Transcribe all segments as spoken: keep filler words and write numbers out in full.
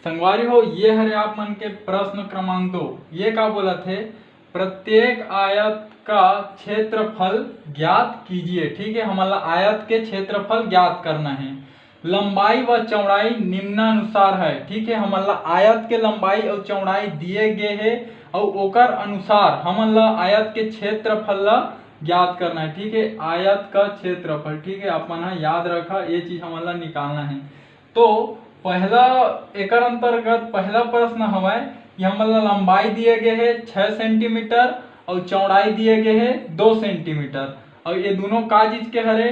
संगवारी हो, ये हरे आप मन के प्रश्न क्रमांक दो। ये का बोलत हे, प्रत्येक आयत का क्षेत्रफल ज्ञात कीजिए। ठीक है, हमन ला आयत के क्षेत्रफल ज्ञात करना है। लंबाई व चौड़ाई निम्नानुसार है। ठीक है, हमन ला आयत के लंबाई और चौड़ाई दिए गए है और ओकर अनुसार हमन ला आयत के क्षेत्रफल ला ज्ञात करना है। ठीक है, आयत का क्षेत्रफल। ठीक है, आप मन ह याद रखा, ये चीज हमन ला निकालना है। तो पहला एकर अंतर्गत पहला प्रश्न हवय कि हमन ला लंबाई दिए गए है छः सेंटीमीटर और चौड़ाई दिए गए है दो सेंटीमीटर, और ये दोनों का चीज के हरे?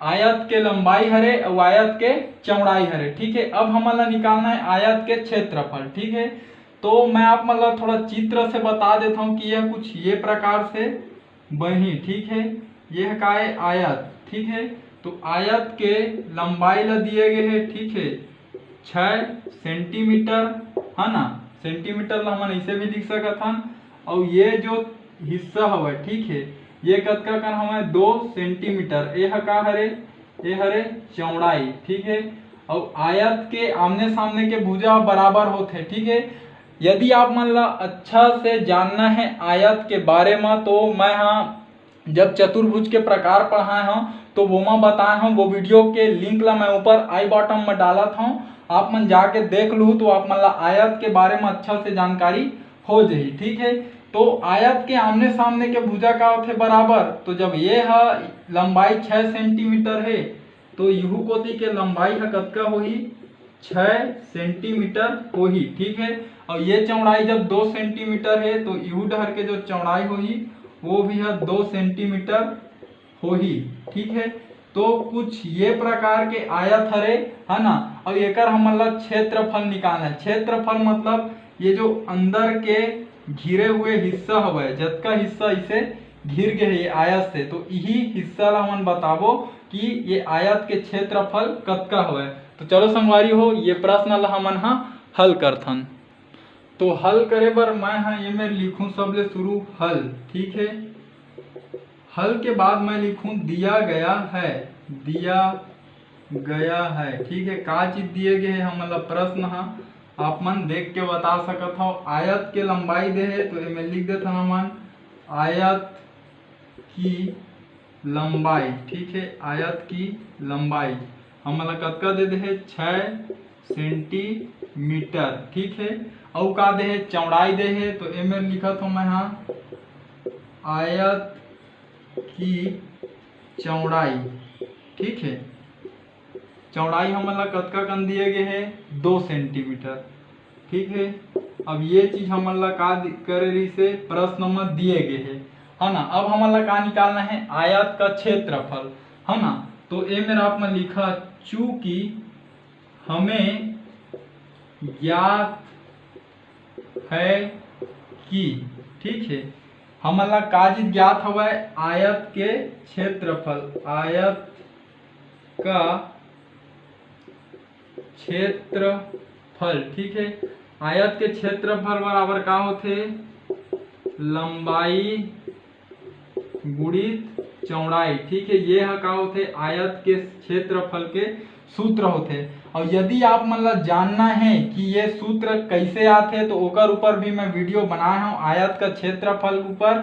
आयत के लंबाई हरे और आयत के चौड़ाई हरे। ठीक है, अब हमन ला निकालना है आयत के क्षेत्रफल। ठीक है, तो मैं आप मन ला थोड़ा चित्र से बता देता हूँ कि यह कुछ ये प्रकार से बनी। ठीक है, यह का है? आयत। ठीक है, तो आयत के लंबाई ला दिए गए है। ठीक है, छः सेंटीमीटर, है ना? सेंटीमीटर ला हमन ऐसे भी लिख सकत हन। और ये जो हिस्सा हवय, ठीक है, ये कतका कन हवय? दो सेंटीमीटर। ये ह का हरे? ये हरे चौड़ाई। ठीक है, और आयत के आमने सामने के भुजा बराबर होथे। ठीक है, यदि आप मन ला अच्छा से जानना है आयत के बारे में, तो मैं हाँ जब चतुर्भुज के प्रकार पढ़ाए हूँ तो वो मैं बताए हूँ, वो वीडियो के लिंक ला मैं ऊपर आई बॉटम में डालत हूँ, आप मन जाके देख लू तो आप मन ला आयत के बारे में अच्छा से जानकारी हो जाही। ठीक है, तो आयत के आमने सामने के भुजा का होथे? बराबर। तो जब ये ह लंबाई छः सेंटीमीटर है तो इहू कोती के लंबाई ह कतका होही? छः सेंटीमीटर होही। ठीक है, और ये चौड़ाई जब दो सेंटीमीटर है तो इहू डहर के जो चौड़ाई होही वो भी ह दो सेंटीमीटर होही। ठीक है, तो कुछ ये प्रकार के आयत हरे, है ना? और एकर हमन ला क्षेत्रफल निकालना है। क्षेत्रफल मतलब ये जो अंदर के घिरे हुए हिस्सा हवय, जतका हिस्सा इसे घिर गए है ये आयत से, तो इही हिस्सा ला हमन बताबो कि ये आयत के क्षेत्रफल कतका हवय। तो चलो संगवारी हो, ये प्रश्न ला हमन ह हल करथन। तो हल करे बर मैं ह एमे लिखूं सबले शुरू हल। ठीक है, हल के बाद मैं लिखूं दिया गया है, दिया गया है। ठीक है, का चीज दिए गए है हमन ला? प्रश्न ह आप मन देख के बता सकत हव। आयत के लंबाई दे है तो एमे लिख देथन हमन आयत की लंबाई। ठीक है, आयत की लंबाई हमन ला कतका दे दे है? छः सेंटीमीटर। ठीक है, अउ का दे है? चौड़ाई दे है, तो एमे लिखत हूँ मैं हाँ आयत की चौड़ाई। ठीक है, चौड़ाई हमन ला कतका कन दिए गए है? दो सेंटीमीटर। ठीक है, अब ये चीज हमन ला का दि-, करे रहिसे? प्रश्न में दिए गए है, है ना? अब हमन ला का निकालना है? आयत का क्षेत्रफल, है ना? तो ए मेर आप मन लिखा, चूंकि हमें ज्ञात है कि, ठीक है, हमन ला का चीज ज्ञात हवय? आयत के क्षेत्रफल, आयत का क्षेत्रफल। ठीक है, आयत के क्षेत्रफल बराबर का होथे? लंबाई गुणित चौड़ाई। ठीक है, ये ह का होथे? आयत के क्षेत्रफल के सूत्र होथे। और यदि आप मन ला जानना है कि ये सूत्र कैसे आथे, तो ओकर ऊपर भी मैं वीडियो बनाए हूँ, आयत का क्षेत्रफल ऊपर।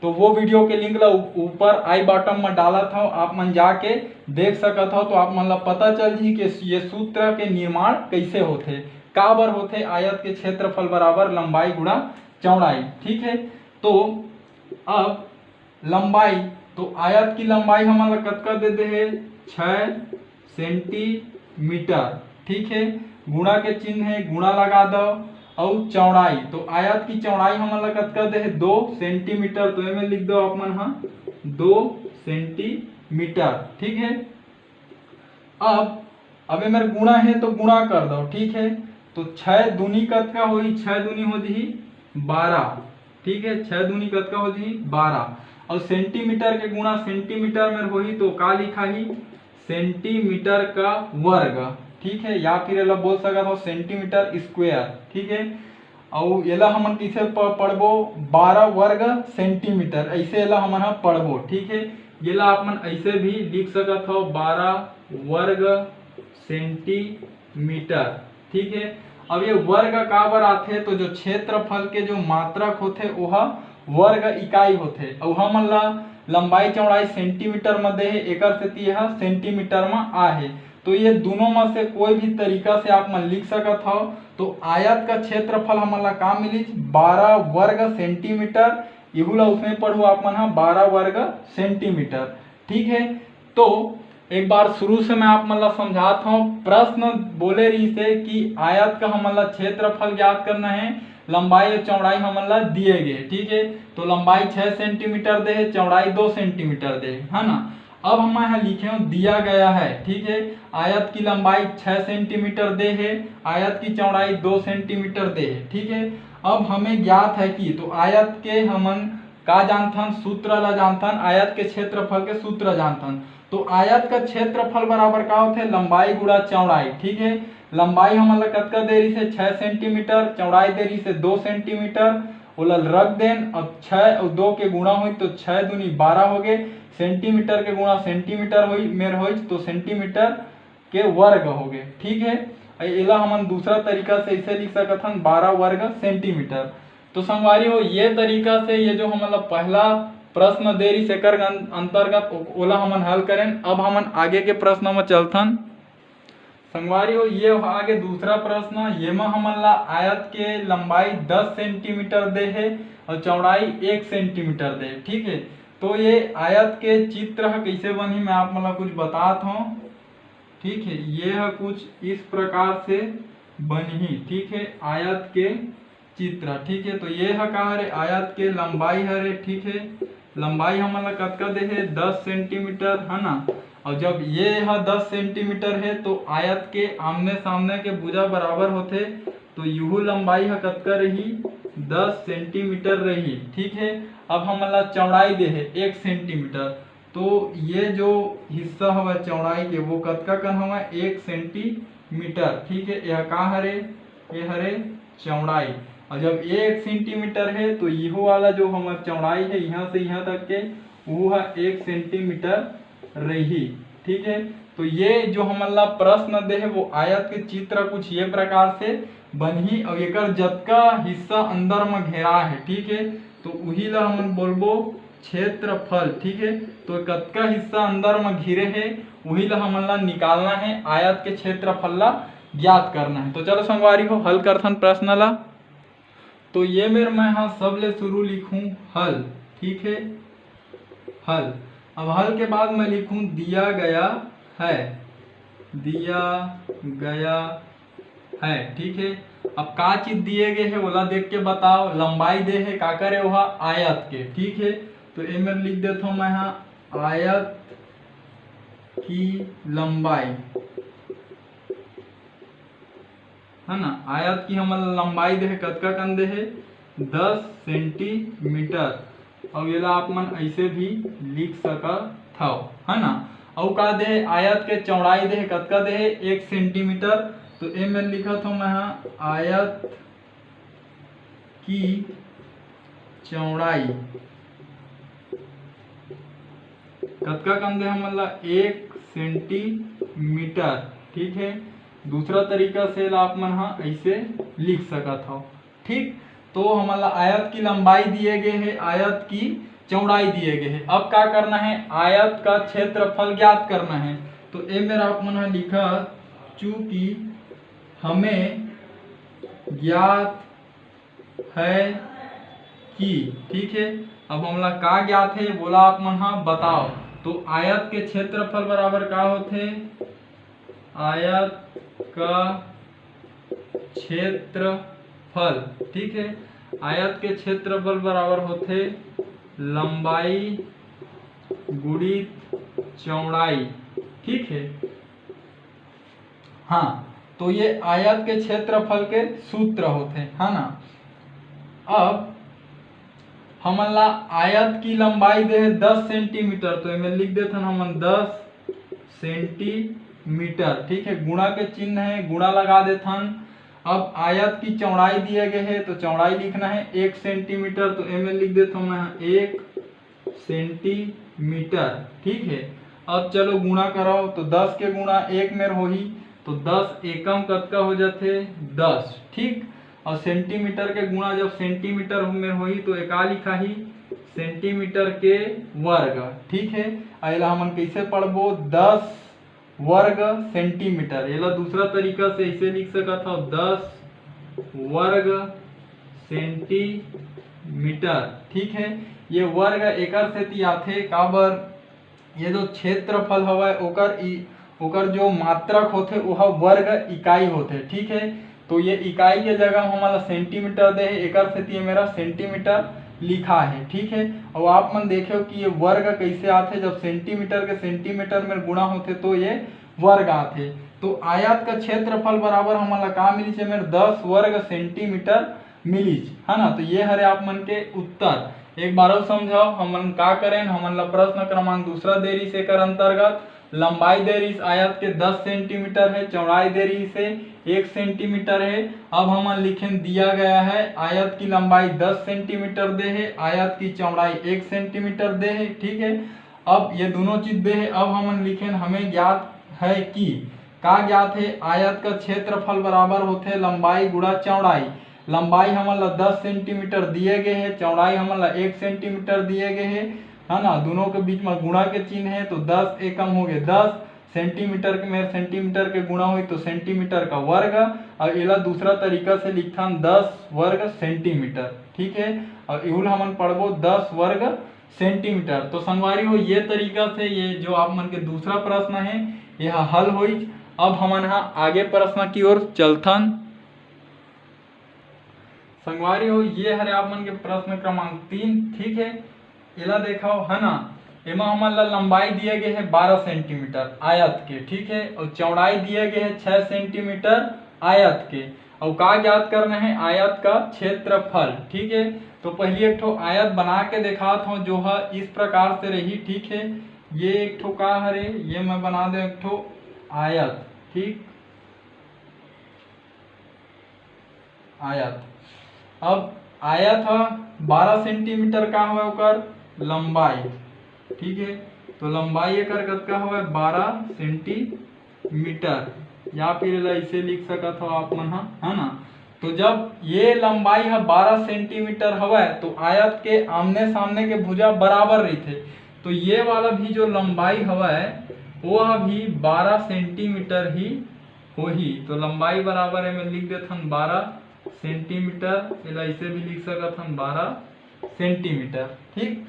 तो वो वीडियो के लिंक ला ऊ-, ऊपर आई बॉटम में डालत हूँ, आप मन जाके देख सकत हो, तो आप मन ला पता चल जी कि ये सूत्र के निर्माण कैसे होथे, काबर होथे आयत के क्षेत्रफल बराबर लंबाई गुणा चौड़ाई। ठीक है, तो अब लंबाई, तो आयत की लंबाई हमन ला कतका दे दे हे? छः सेंटीमीटर। ठीक है, गुणा के चिन्ह है, गुणा लगा दो। अउ चौड़ाई, तो आयत की चौड़ाई हमन ला कतका दे हे? दो सेंटीमीटर। तो एमे लिख दो आप मन हा दो सेंटीमीटर। ठीक है, अब अब ए मेर गुणा है तो गुणा कर दो। ठीक है, तो छः दूनी कतका होही? छः दूनी हो जही बारह। ठीक है, छः दूनी कतका हो जही? बारह। और सेंटीमीटर के गुणा सेंटीमीटर में होही तो का लिखाही? सेंटीमीटर का वर्ग। ठीक है, या फिर एला बोल सकत हो सेंटीमीटर स्क्वायर। ठीक है, अउ एला हमन कइसे प-, पढ़बो? बारह वर्ग सेंटीमीटर, ऐसे एला हमन ह पढ़बो। ठीक है, एला आप मन ऐसे भी लिख सकत हो, बारह वर्ग सेंटीमीटर। ठीक है, अब ये वर्ग काबर आथे, तो जो क्षेत्रफल के जो मात्रक होथे, ओह वर्ग इकाई होथे। अउ हमन ला लंबाई चौड़ाई सेंटीमीटर म दे हे, एकर सेती यह सेंटीमीटर म आ हे। तो ये दोनों म से कोई भी तरीका से आप मन लिख सकत हव। तो आयत का क्षेत्रफल हमन ला का मिलिस? बारह वर्ग सेंटीमीटर। इहू ला उसने पढ़ू आप मन ह, बारह वर्ग सेंटीमीटर। ठीक है, तो एक बार शुरू से मैं आप मन ला समझात हूँ। प्रश्न बोले रहिस हे कि आयत का हमन ला क्षेत्रफल ज्ञात करना है, लंबाई और चौड़ाई हमन ला दिए गए। ठीक है, तो लंबाई छः सेंटीमीटर दे है, चौड़ाई दो सेंटीमीटर दे है, है ना। अब हम यहाँ लिखे हूँ दिया गया है। ठीक है, आयत की लंबाई छः सेंटीमीटर दे है, आयत की चौड़ाई दो सेंटीमीटर दे है। ठीक है, अब हमें ज्ञात है कि, तो आयत के हमन का जानथन? सूत्र ला जानथन, आयत के क्षेत्रफल के सूत्र जानथन। तो आयत का क्षेत्रफल बराबर का होथे? लंबाई गुणा चौड़ाई। ठीक है, लंबाई हमन ला कतका दे रहिस हे? छः सेंटीमीटर। चौड़ाई दे रहिस हे दो सेंटीमीटर, ओला रख देन। अब छः अउ दो के गुणा होई तो छः दूनी बारह हो गए, सेंटीमीटर के गुणा सेंटीमीटर होई, मेर होई तो सेंटीमीटर के वर्ग हो गए। ठीक है, एला हमन दूसरा तरीका से ऐसे लिख सकत हन, बारह वर्ग सेंटीमीटर। तो संगवारी हो, ये तरीका से ये जो हमन ला पहला प्रश्न दे रहिस एकर अं-, अंतर्गत ओ-, ओला हमन हल करेन। अब हमन आगे के प्रश्न में चलथन। संगवारी हो, ये आगे दूसरा प्रश्न, ये में हमन ला आयत के लंबाई दस सेंटीमीटर दे है और चौड़ाई एक सेंटीमीटर दे। ठीक है, तो ये आयत के चित्र ह कैसे बनही, मैं आप मन ला कुछ बतात हूँ। ठीक है, ये ह कुछ इस प्रकार से बनही। ठीक है, आयत के चित्र। ठीक है, तो ये ह का हरे? आयत के लंबाई हरे। ठीक है, लंबाई हमन ला कतका दे हे? दस सेंटीमीटर, है ना। और जब ये ह दस सेंटीमीटर है तो आयत के आमने सामने के भुजा बराबर होथे, तो यहू लंबाई ह कतका रही? दस सेंटीमीटर रही। ठीक है, अब हमन ला चौड़ाई दे हे एक सेंटीमीटर, तो ये जो हिस्सा हवय चौड़ाई के, वो कतका कन हवय? एक सेंटीमीटर। ठीक है, यह का हरे? ये हरे चौड़ाई। और जब ये एक सेंटीमीटर है तो यहू वाला जो हमर चौड़ाई है यहाँ से यहाँ तक के, वो है एक सेंटीमीटर रही। ठीक है, तो ये जो हमन ला प्रश्न दे है वो आयत के चित्र कुछ ये प्रकार से बनही और एकर जतका हिस्सा अंदर में घेरा है, ठीक है, तो उही ला हमन बोलबो क्षेत्रफल। ठीक है, तो कतका हिस्सा अंदर में घिरे है, उही ला हमन ला निकालना है, आयत के क्षेत्रफल ला ज्ञात करना है। तो चलो संगवारी हो, हल करथन प्रश्न ला। तो ये मेर मैं हा सबले शुरू लिखूं हल। ठीक है, हल। अब हल के बाद मैं लिखूं दिया गया है, दिया गया है। ठीक है, अब का चीज दिए गए है, ओला देख के बताओ। लंबाई दे है, का करे, ओहा आयत के। ठीक है, तो ए मेर लिख देता हूं मैं हा आयत की लंबाई, है ना। आयत की हमन लंबाई दे है, कतका कन दे है? दस सेंटीमीटर। और ये ला आप मन ऐसे भी लिख सकत हव, है ना। अउ का दे है? आयत के चौड़ाई दे है, कतका दे है? एक सेंटीमीटर। तो ए मेर लिखत हूँ मैं हा आयत की चौड़ाई कतका कन दे हमन ला? एक सेंटीमीटर। ठीक है, दूसरा तरीका से ला आप मन हा ऐसे लिख सकत हव। ठीक, तो हमन ला आयत की लंबाई दिए गए है, आयत की चौड़ाई दिए गए है। अब का करना है? आयत का क्षेत्रफल ज्ञात करना है। तो ए मेर आप मन हा लिखा, चूंकि हमें ज्ञात है कि, ठीक है, अब हमला का ज्ञात है, बोला आप मन हा बताओ। तो आयत के क्षेत्रफल बराबर का होथे? आयत का क्षेत्रफल, ठीक है, आयत के क्षेत्रफल बराबर होथे लंबाई गुणित चौड़ाई। ठीक है, हाँ, तो ये आयत के क्षेत्रफल के सूत्र होथे, है ना। अब हमन ला आयत की लंबाई दे है दस सेंटीमीटर, तो एमे लिख देथन हमन दस सेंटीमीटर। ठीक है, गुणा के चिन्ह है, गुणा लगा देथन। अब आयत की चौड़ाई दिए गए है, तो चौड़ाई लिखना है एक सेंटीमीटर, तो एमे लिख देथन मैं एक सेंटीमीटर। ठीक है, अब चलो गुणा करो, तो दस के गुणा एक मेर होही, तो दस एकम कतका हो जाथे? दस, ठीक। और सेंटीमीटर के गुणा जब सेंटीमीटर में होही तो एका लिखाही, सेंटीमीटर के वर्ग, ठीक है। और एला हमन कैसे पढ़बो? दस वर्ग सेंटीमीटर। एला दूसरा तरीका से ऐसे लिख सकत हो, दस वर्ग सेंटीमीटर, ठीक है। ये वर्ग एकर सेती आथे, काबर ये जो क्षेत्रफल हवय ओकर इ-, ओकर जो मात्रक होथे ओह वर्ग इकाई होथे, ठीक है। तो ये इकाई के जगह हमन ला सेंटीमीटर दे हे, एकर सेती ये मेरा सेंटीमीटर लिखा है, ठीक है। और आप मन देखेव कि ये वर्ग कैसे आथे, जब सेंटीमीटर के सेंटीमीटर में गुणा होथे तो ये वर्ग आथे। तो आयत का क्षेत्रफल बराबर हमन ला का मिलिस हे? मेर दस वर्ग सेंटीमीटर मिलिस, है ना। तो ये हरे आप मन के उत्तर। एक बार अउ समझाओ, हमन का करें, हमन ला प्रश्न क्रमांक दूसरा दे रिहिस, एकर अंतर्गत लंबाई दे रिहिस आयत के दस सेंटीमीटर है, चौड़ाई दे रिहिस है एक सेंटीमीटर है। अब हमन लिखेन दिया गया है, आयत की लंबाई दस सेंटीमीटर दे है, आयत की चौड़ाई एक सेंटीमीटर दे है, ठीक है। अब ये दोनों चीज दे है, अब हमन लिखेन हमें ज्ञात है कि का ज्ञात है, आयत का क्षेत्रफल बराबर होथे लंबाई गुणा चौड़ाई। लंबाई हमन ला दस सेंटीमीटर दिए गए है, चौड़ाई हमन ला एक सेंटीमीटर दिए गए है, है ना। दोनों के बीच में गुणा के चिन्ह है, तो दस एकम हो गए दस, सेंटीमीटर के मेर सेंटीमीटर के गुणा होई तो सेंटीमीटर का वर्ग, और एला दूसरा तरीका से लिखथन दस वर्ग सेंटीमीटर, ठीक है। और एहू ला हमन पढ़बो दस वर्ग सेंटीमीटर। तो संगवारी हो, ये तरीका से ये जो आप मन के दूसरा प्रश्न है, यह हल होइच। अब हमन हा आगे प्रश्न की ओर चलथन। संगवारी हो, ये हरे आप मन के प्रश्न क्रमांक तीन, ठीक है। एला देखाओ, है ना, एमा हमन ला लंबाई दिए गए है बारह सेंटीमीटर आयत के, ठीक है, और चौड़ाई दिए गए है छह सेंटीमीटर आयत के। और का ज्ञात करना है? आयत का क्षेत्रफल, ठीक है। तो पहली एक ठो आयत बना के देखात हूँ, जो है इस प्रकार से रही, ठीक है। ये एक ठो का हरे, ये मैं बना दे एक ठो आयत, ठीक, आयत। अब आयत ह बारह सेंटीमीटर का हवय ओकर लंबाई, ठीक है। तो लंबाई एकर कतका हवय? बारह सेंटीमीटर, या फिर एला ऐसे लिख सकत हो आप मन ह, है ना। तो जब ये लंबाई ह बारह सेंटीमीटर हवय तो आयत के आमने सामने के भुजा बराबर रहिथे। तो ये वाला भी जो लंबाई हवय वो ह भी बारह सेंटीमीटर ही होही। तो लंबाई बराबर एमे लिख देथन बारह सेंटीमीटर, एला ऐसे भी लिख सकत हन बारह सेंटीमीटर, ठीक।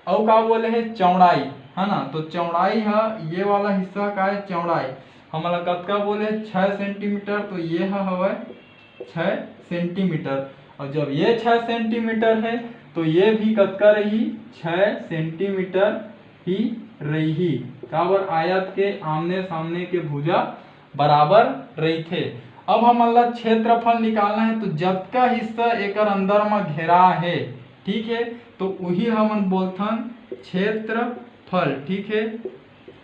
अउ का बोले हे? चौड़ाई, है ना। तो चौड़ाई ह ये वाला हिस्सा का है चौड़ाई, हमन ला कतका बोले? छः सेंटीमीटर। तो ये ह हवय छः सेंटीमीटर। और जब ये छः सेंटीमीटर है तो ये भी कतका रही? छः सेंटीमीटर ही रही। काबर? आयत के आमने सामने के भुजा बराबर रहिथे। अब हमन ला क्षेत्रफल निकालना है, तो जतका हिस्सा एकर अंदर म घेरा है, ठीक है, तो उही हमन बोलथन क्षेत्रफल, ठीक है।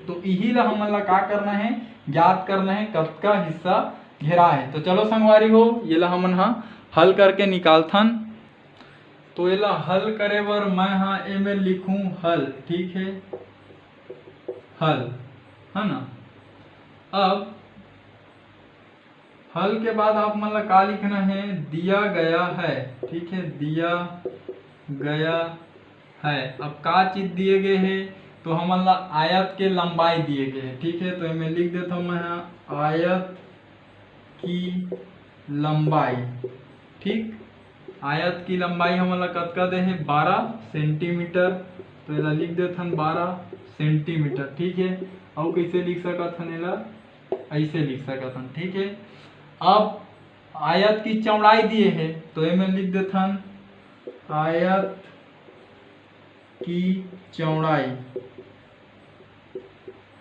तो इही ला हमन ला का करना है? ज्ञात करना है कतका हिस्सा घेरा है। तो चलो संगवारी हो, ये ला हमन हा हल करके निकालथन। तो एला हल करे बर मैं हा एमे लिखूं हल, ठीक है, हल, है ना। अब हल के बाद आप मन ला का लिखना है? दिया गया है, ठीक है, दिया गया है। अब का चीज दिए गए है? तो हमन ला आयत के लंबाई दिए गए है, ठीक है। तो एमे लिख देता हूँ मैं हा, आयत की लंबाई, ठीक। आयत की लंबाई हमन ला कतका दे हे? बारह सेंटीमीटर। तो एला लिख देथन बारह सेंटीमीटर, ठीक है। अउ कैसे लिख सकत हन एला? ऐसे लिख सकत हन, ठीक है। अब आयत की चौड़ाई दिए हे, तो एमे लिख देथन आयत की चौड़ाई।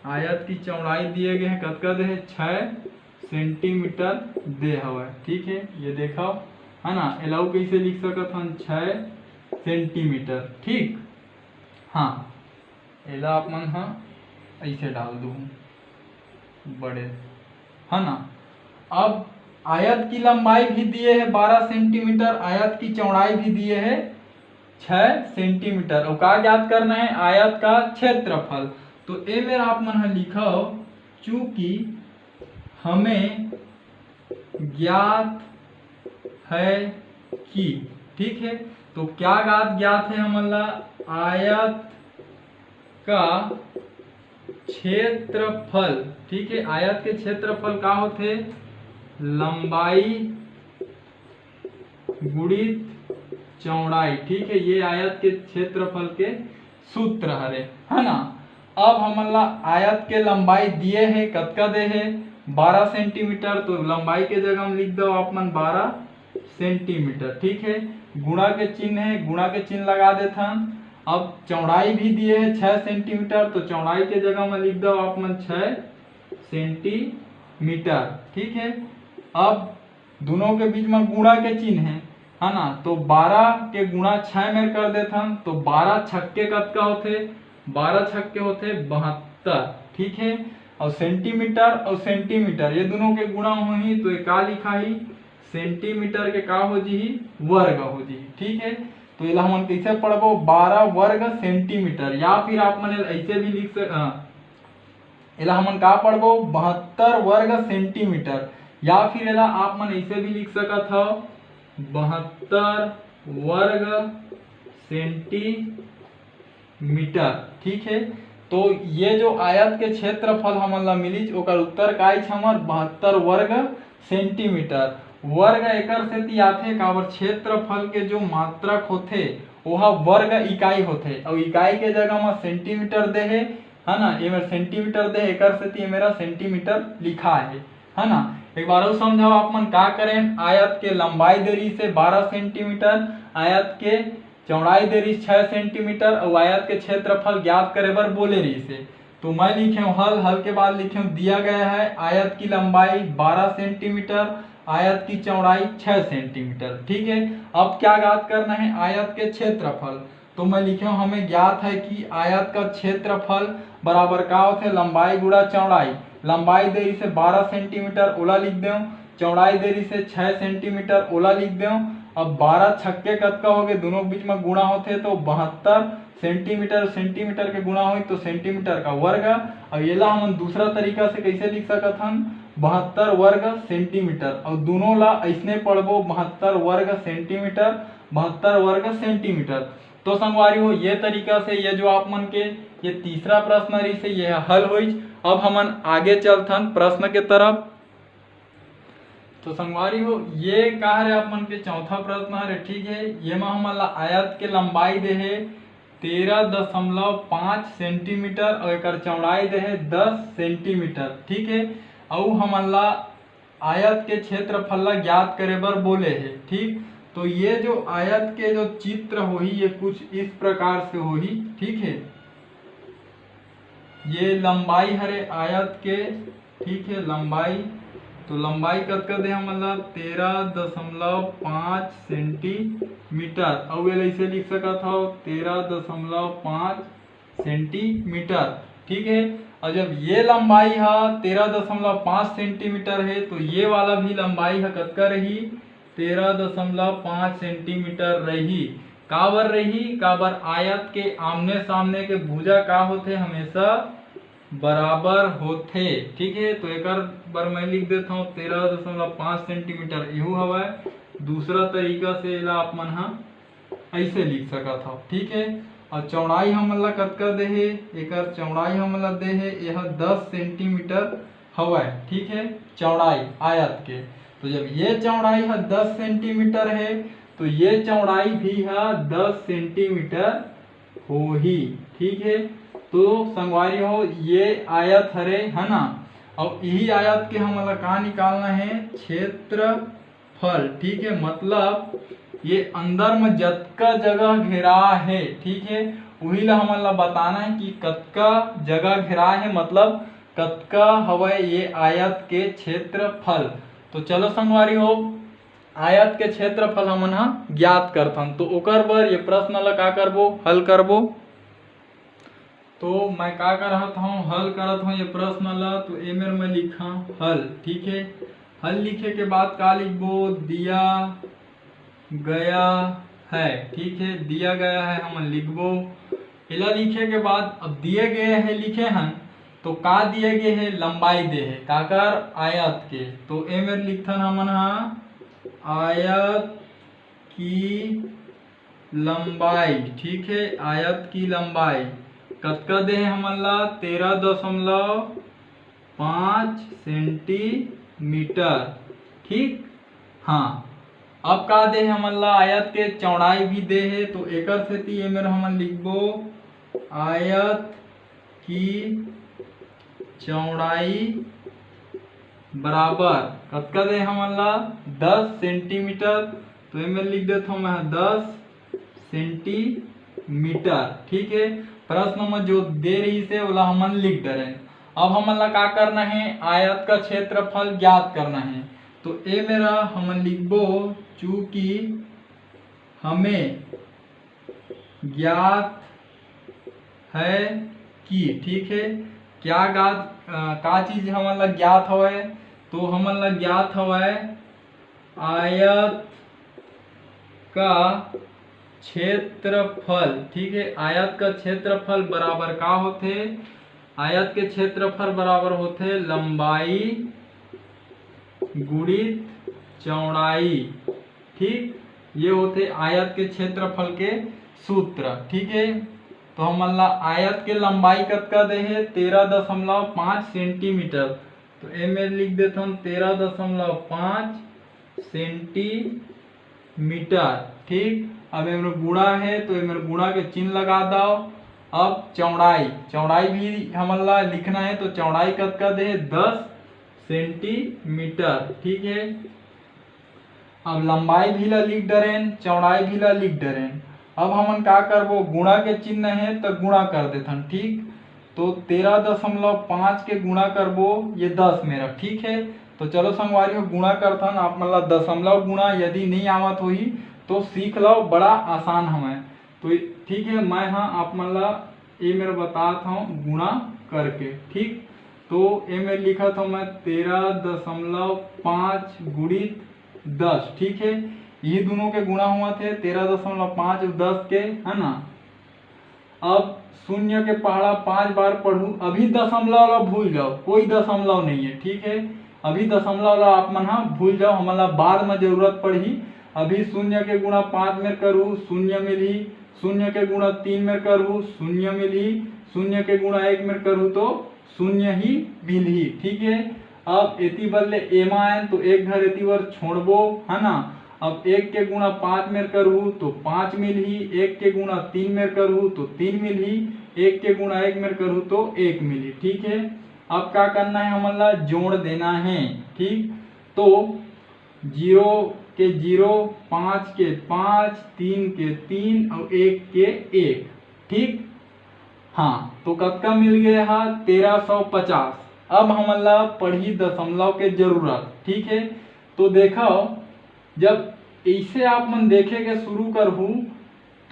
आयत की चौड़ाई दिए गए हैं, कतका दे हे? छः सेंटीमीटर दे हवय, ठीक है। ये देखो, है ना, एला अउ कैसे लिख सकत हन? छः सेंटीमीटर, ठीक। हाँ, एला आप मन हा ऐसे डाल दो बड़े, है ना। अब आयत की लंबाई भी दिए है बारह सेंटीमीटर, आयत की चौड़ाई भी दिए है छः सेंटीमीटर। और का ज्ञात करना है? आयत का क्षेत्रफल। तो ए मेर आप मन ह लिखव, चूंकि हमें ज्ञात है कि, ठीक है, तो क्या ज्ञात ज्ञात है हमन ला? आयत का क्षेत्रफल, ठीक है, आयत के क्षेत्रफल का होथे? लंबाई गुणित चौड़ाई, ठीक है, ये आयत के क्षेत्रफल के सूत्र हरे, है ना। अब हमन ला आयत के लंबाई दिए हे, कतका दे हे? बारह सेंटीमीटर, तो लंबाई के जगह में लिख दो आप मन बारह सेंटीमीटर, ठीक है। गुणा के चिन्ह है, गुणा के चिन्ह लगा देथन। अब चौड़ाई भी दिए है छः सेंटीमीटर, तो चौड़ाई के जगह में लिख दो आप मन छः सेंटीमीटर, ठीक है। अब दोनों के बीच में गुणा के चिन्ह है, है ना, तो बारह के गुणा छः में कर देथन, तो बारह छक्के कतका होथे? बारह छक्के होथे बहत्तर, ठीक है। और सेंटीमीटर और सेंटीमीटर ये दोनों के गुणा होही, तो ये का लिखाही? सेंटीमीटर के का हो जिही? वर्ग हो जिही, ठीक है। तो एला हमन कैसे पढ़बो? बारह वर्ग सेंटीमीटर, या फिर आप मन ऐसे भी लिख सक, अ, एला हमन का पढ़बो? बहत्तर वर्ग सेंटीमीटर, या फिर एला आप मन ऐसे भी लिख सकत हव, बहत्तर वर्ग सेंटीमीटर, ठीक है। तो ये जो आयत के क्षेत्रफल हमन ला मिलिच, ओकर उत्तर का आइच हमर बहत्तर वर्ग सेंटीमीटर। वर्ग एकर सेती आथे, काबर क्षेत्रफल के जो मात्रक होथे, ओहा वर्ग इकाई होथे, अउ इकाई के जगह म सेंटीमीटर दे हे, है ना, ये मेर सेंटीमीटर दे हे, एकर सेती ये मेरा सेंटीमीटर लिखा हे, है ना। एक बार अउ समझाओ आप मन का करें, आयत के लंबाई दे रहिस हे बारह सेंटीमीटर, आयत के चौड़ाई दे रहिस छः सेंटीमीटर, अउ आयत के क्षेत्रफल ज्ञात करे बर बोले रहिस हे। तो मैं लिखे हूँ हल, हल के बाद लिखे हूँ दिया गया है आयत की लंबाई बारह सेंटीमीटर, आयत की चौड़ाई छः सेंटीमीटर, ठीक है। अब क्या ज्ञात करना है? आयत के क्षेत्रफल। तो मैं लिखे हूँ, हमें ज्ञात है कि आयत का क्षेत्रफल बराबर का होथे? लंबाई गुणा चौड़ाई। लंबाई दे रहिस हे बारह सेंटीमीटर, ओला लिख देव, चौड़ाई दे रहिस हे छः सेंटीमीटर, ओला लिख देव। अब बारह छक्के कतका हो गए, दोनों के बीच में गुणा होथे तो बहत्तर, सेंटीमीटर सेंटीमीटर के गुणा होही तो सेंटीमीटर का वर्ग। अब एला हमन दूसरा तरीका से कैसे लिख सकत हन? बहत्तर वर्ग सेंटीमीटर, और दोनों ला ऐसने पढ़बो, बहत्तर वर्ग सेंटीमीटर, बहत्तर वर्ग सेंटीमीटर। तो संगवारी हो, ये तरीका से ये जो आप मन के ये तीसरा प्रश्न रहिस हे, ये हल होइच। अब हमन आगे चलथन प्रश्न के तरफ। तो संगवारी हो, ये का हरे आप मन के चौथा प्रश्न हरे, ठीक है। ये मा हमन ला आयत के लंबाई दे हे तेरह दशमलव पाँच सेंटीमीटर और एकर चौड़ाई दे हे दस सेंटीमीटर, ठीक है। अउ हमन ला आयत के क्षेत्रफल ला ज्ञात करे बर बोले हे, ठीक। तो ये जो आयत के जो चित्र होही, ये कुछ इस प्रकार से होही, ठीक है। ये लंबाई हरे आयत के, ठीक है, लंबाई। तो लंबाई कतका दे हमन ला? तेरह दशमलव पाँच सेंटीमीटर। अउ एला ऐसे लिख सकत हव, तेरह दशमलव पाँच सेंटीमीटर, ठीक है। और जब ये लंबाई हा तेरह दशमलव पाँच सेंटीमीटर है, तो ये वाला भी लंबाई हा कतका रही? तेरह दशमलव पाँच सेंटीमीटर रही। काबर रही? काबर आयत के आमने सामने के भुजा का होथे? हमेशा बराबर होथे, ठीक है। तो एकर बर मैं लिख देता हूँ तेरह दशमलव पाँच सेंटीमीटर एहू हवय। दूसरा तरीका से एला आप मन हा ऐसे लिख सकत हव, ठीक है। और चौड़ाई हमन ला कतका दे हे? एकर चौड़ाई हमन ला दे हे, यह दस सेंटीमीटर हवय, ठीक है, चौड़ाई आयत के। तो जब ये चौड़ाई ह दस सेंटीमीटर है, तो ये चौड़ाई भी ह दस सेंटीमीटर होही, ठीक है। तो संगवारी हो, ये आयत हरे, है ना, और यही आयत के हमन ला का निकालना है? क्षेत्र फल, ठीक है, मतलब ये अंदर में जतका जगह घेरा है, ठीक है, वही ला हमन ला बताना है कि कतका जगह घेरा है, मतलब कतका हवय ये आयत के क्षेत्रफल। तो चलो संगवारी हो, आयत के क्षेत्रफल हमन ह ज्ञात करथन। तो ओकर बर ये प्रश्न ला का करबो? हल करबो। तो मैं का करत हूँ, हल करत हूँ ये प्रश्न ला। तो एमेर मैं लिखा हल, ठीक है। हल लिखे के बाद का लिखबो? दिया गया है, ठीक है, दिया गया है हमन लिखबो। एला लिखे के बाद अब दिए गए है लिखे हन, तो का दिए गे हे? लंबाई दे हे काकर? आयत के। तो ए मेर लिखथन हमन हा आयत की लंबाई, ठीक है, आयत की लंबाई कतका दे हे हमन ला? तेरह दशमलव पाँच सेंटीमीटर। ठीक, हाँ। अब का दे हे हमन ला? आयत के चौड़ाई भी दे हे, तो एकर सेती ए मेर हमन लिखबो आयत की चौड़ाई बराबर कतका दे हमन ला? दस सेंटीमीटर। तो ए मेर लिख देथों मैं दस सेंटीमीटर। ठीक है, प्रश्न में जो दे रहिस हे ओला हमन लिख डरेन। अब हमन ला का करना है? आयत का क्षेत्रफल ज्ञात करना है। तो ए मेर हमन लिखबो, चूंकि हमें ज्ञात है कि, ठीक है, क्या ज्ञात, अ, का चीज हमन ला ज्ञात हवय? तो हमन ला ज्ञात हवय आयत का क्षेत्रफल। ठीक है, आयत का क्षेत्रफल बराबर का होथे? आयत के क्षेत्रफल बराबर होथे लंबाई गुणित चौड़ाई। ठीक, ये होथे आयत के क्षेत्रफल के सूत्र। ठीक है, तो हमन ला आयत के लंबाई कतका दे हे? तेरह दशमलव पाँच सेंटीमीटर। तो ए मेर लिख देथन तेरह दशमलव पाँच सेंटीमीटर। ठीक, अब ए मेर गुणा है, तो ए मेर गुणा के चिन्ह लगा दव। अब चौड़ाई, चौड़ाई भी हमन ला लिखना है, तो चौड़ाई कतका दे हे? दस सेंटीमीटर। ठीक है, अब लंबाई भी ला लिख डरेन, चौड़ाई भी ला लिख डरेन। अब हमन का करबो? गुणा के चिन्ह है, तो गुणा कर देथन। ठीक, तो तेरह दशमलव पाँच के गुणा करबो, ये दस मेर। ठीक है, तो चलो संगवारी हो, गुणा करथन। आप मन ला दशमलव गुणा यदि नहीं आवत होही, तो सीख लो, बड़ा आसान हवय। तो ठीक है, मैं हा आप मन ला ए मेर बतात हूँ गुणा करके। ठीक, तो ए मेर लिखत हूँ मैं तेरह दशमलव पाँच गुणित दस। ठीक है, ये दोनों के गुणा हुआ थे, तेरह दशमलव पाँच और दस के, है ना। अब शून्य के पहाड़ा पांच बार पढ़ू, अभी दशमलव ला भूल जाओ, कोई दशमलव नहीं है। ठीक है, अभी दशमलव ला आप मन हा भूल जाओ, हमन ला बाद में जरूरत पड़ही। अभी शून्य के गुणा पांच मेर करू, शून्य मिलही, शून्य के गुणा तीन मेर करू, शून्य मिलही, शून्य के गुणा एक मेर करू तो शून्य ही मिलही। ठीक है, अब एती बर ले एमा आयन तो एक घर एती बर छोड़बो, है ना। अब एक के गुणा पाँच मेर करहू तो पाँच मिलही, एक के गुणा तीन मेर करहू तो तीन मिलही, एक के गुणा एक मेर करहू तो एक मिलही। ठीक है, अब का करना है, हमन ला जोड़ देना है। ठीक, तो जीरो के जीरो, पाँच के पाँच, तीन के तीन और एक के एक। ठीक, हाँ, तो कतका मिल गए हा? तेरह सौ पचास। अब हमन ला पड़ही दशमलव के जरूरत। ठीक है, तो देखो, जब इसे आप मन देखे के शुरू करहू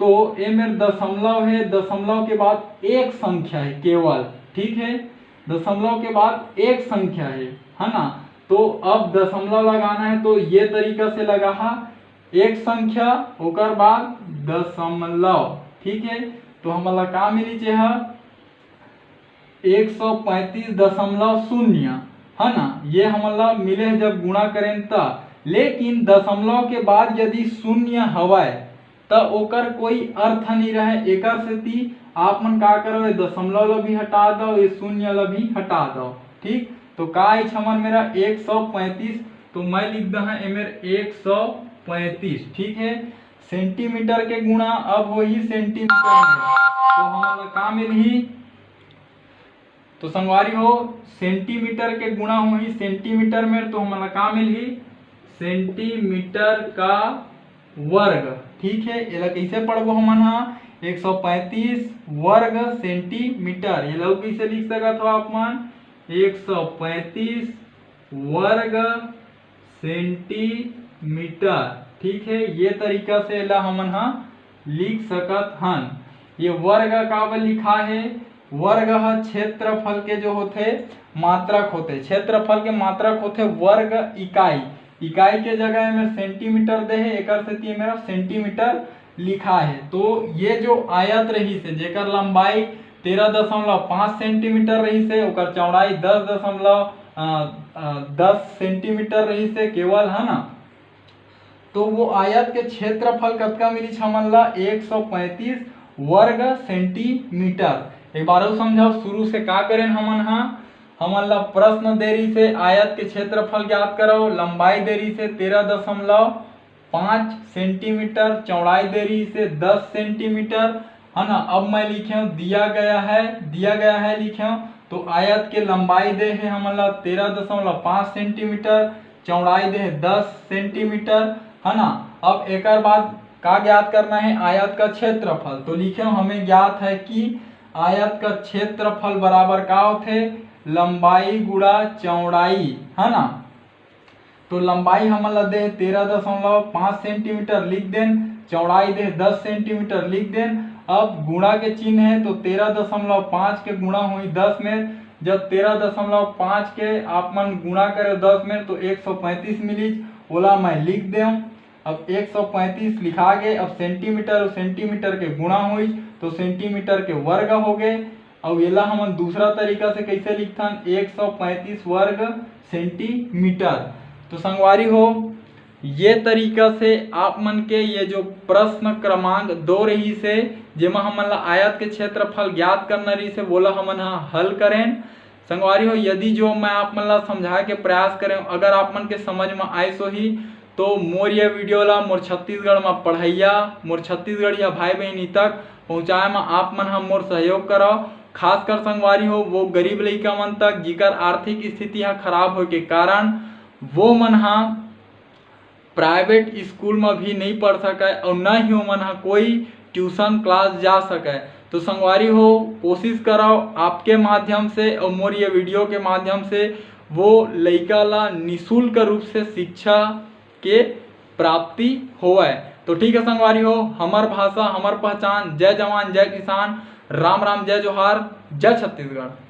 तो ए मेर दशमलव है, दशमलव के बाद एक संख्या है केवल। ठीक है, दशमलव के बाद एक संख्या है, है ना। तो अब दशमलव लगाना है तो ये तरीका से लगा हा, एक संख्या, ओकर बाद दशमलव। ठीक है, तो हमन ला का मिली जे हा एक सौ पैंतीस दशमलव शून्य, है ना, ये हमन ला मिले हे जब गुणा करेन त। लेकिन दशमलव के बाद यदि शून्य हवय त ओकर कोई अर्थ नहीं रहे। एकर सेती आप मन का करो, ये दशमलव ला भी हटा दो, ये शून्य ला भी हटा दो। ठीक, तो का आइच हमर मेरा एक सौ पैंतीस, तो मैं लिख दहा एमेर एक सौ पैंतीस। ठीक है, सेंटीमीटर के गुणा अब होही सेंटीमीटर में, तो हमन ला का मिलही? तो संगवारी हो, सेंटीमीटर के गुणा होही सेंटीमीटर में, तो हमन ला का मिलही? सेंटीमीटर का वर्ग। ठीक है, एला कैसे पढ़बो हमन हा? एक सौ पैंतीस वर्ग सेंटीमीटर। एला अउ कैसे लिख सकत हो आप मन? एक सौ पैंतीस वर्ग सेंटीमीटर। ठीक है, ये तरीका से एला हमन हा लिख सकत हन। ये वर्ग काबर लिखा है? वर्ग ह क्षेत्रफल के जो होथे, मात्रक होथे, क्षेत्रफल के मात्रक होथे वर्ग इकाई। इकाई के जगह में सेंटीमीटर दे हे, एकर सेती मेरा सेंटीमीटर लिखा है। तो ये जो आयत रहिस हे, जेकर लंबाई तेरह दशमलव पाँच सेंटीमीटर रहिस हे, ओकर चौड़ाई दस दशमलव, अ, अ, दस सेंटीमीटर रहिस हे केवल, है ना। तो वो आयत के क्षेत्रफल कतका मिलिस हमन ला? एक सौ पैंतीस वर्ग सेंटीमीटर। एक बार अउ समझाओ, शुरू से का करेन हमन हा? हमन ला प्रश्न दे रहिस हे, आयत के क्षेत्रफल ज्ञात करव, लंबाई दे रहिस हे तेरह दशमलव पाँच सेंटीमीटर, चौड़ाई दे रहिस हे दस सेंटीमीटर, है ना। अब मैं लिखे हूँ दिया गया है, दिया गया है लिखे हूँ। तो आयत के लंबाई दे हे हमन ला तेरह दशमलव पाँच सेंटीमीटर, चौड़ाई दे हे दस सेंटीमीटर, है ना। अब एकर बाद का ज्ञात करना है? आयत का क्षेत्रफल। तो लिखे हूँ, हमें ज्ञात है कि आयत का क्षेत्रफल बराबर का होथे? लंबाई गुणा चौड़ाई, है ना। तो लंबाई हमन ला दे तेरह दशमलव पाँच सेंटीमीटर लिख देन, चौड़ाई दे दस सेंटीमीटर लिख देन। अब गुणा के चिन्ह है, तो तेरह दशमलव पाँच के गुणा होई दस में, जब तेरह दशमलव पाँच के आप मन गुणा करे दस में, तो एक सौ पैंतीस मिलिस, ओला मैं लिख देव। अब एक सौ पैंतीस लिखा गे, अब सेंटीमीटर अउ सेंटीमीटर के गुणा होई, तो सेंटीमीटर के वर्ग हो गे। अउ एला हमन दूसरा तरीका से कैसे लिखथन? एक सौ पैंतीस वर्ग सेंटीमीटर। तो संगवारी हो, ये तरीका से आप मन के ये जो प्रश्न क्रमांक दो रहिस हे, जेमा हमन ला आयत के क्षेत्रफल ज्ञात करना रहिस हे, वोला हमन हा हल करेन। संगवारी हो, यदि जो मैं आप मन ला समझाए के प्रयास करें, अगर आप मन के समझ में आइस होही, तो मोर ये वीडियो ला मोर छत्तीसगढ़ में पढ़इया, मोर छत्तीसगढ़िया भाई बहिनी तक पहुँचाए में आप मन हा मोर सहयोग करव। खासकर संगवारी हो, वो गरीब लइका मन तक, जिकर आर्थिक स्थिति हा खराब होए के कारण वो मन हा प्राइवेट स्कूल में भी नहीं पढ़ सकय और न ही ओमन हा कोई ट्यूशन क्लास जा सकय। तो संगवारी हो, कोशिश करव आपके माध्यम से और मोर ये वीडियो के माध्यम से वो लइका ला निशुल्क रूप से शिक्षा के प्राप्ति होवय। तो ठीक है संगवारी हो, हमर भाषा, हमर पहचान। जय जवान, जय किसान, राम राम, जय जोहार, जय छत्तीसगढ़।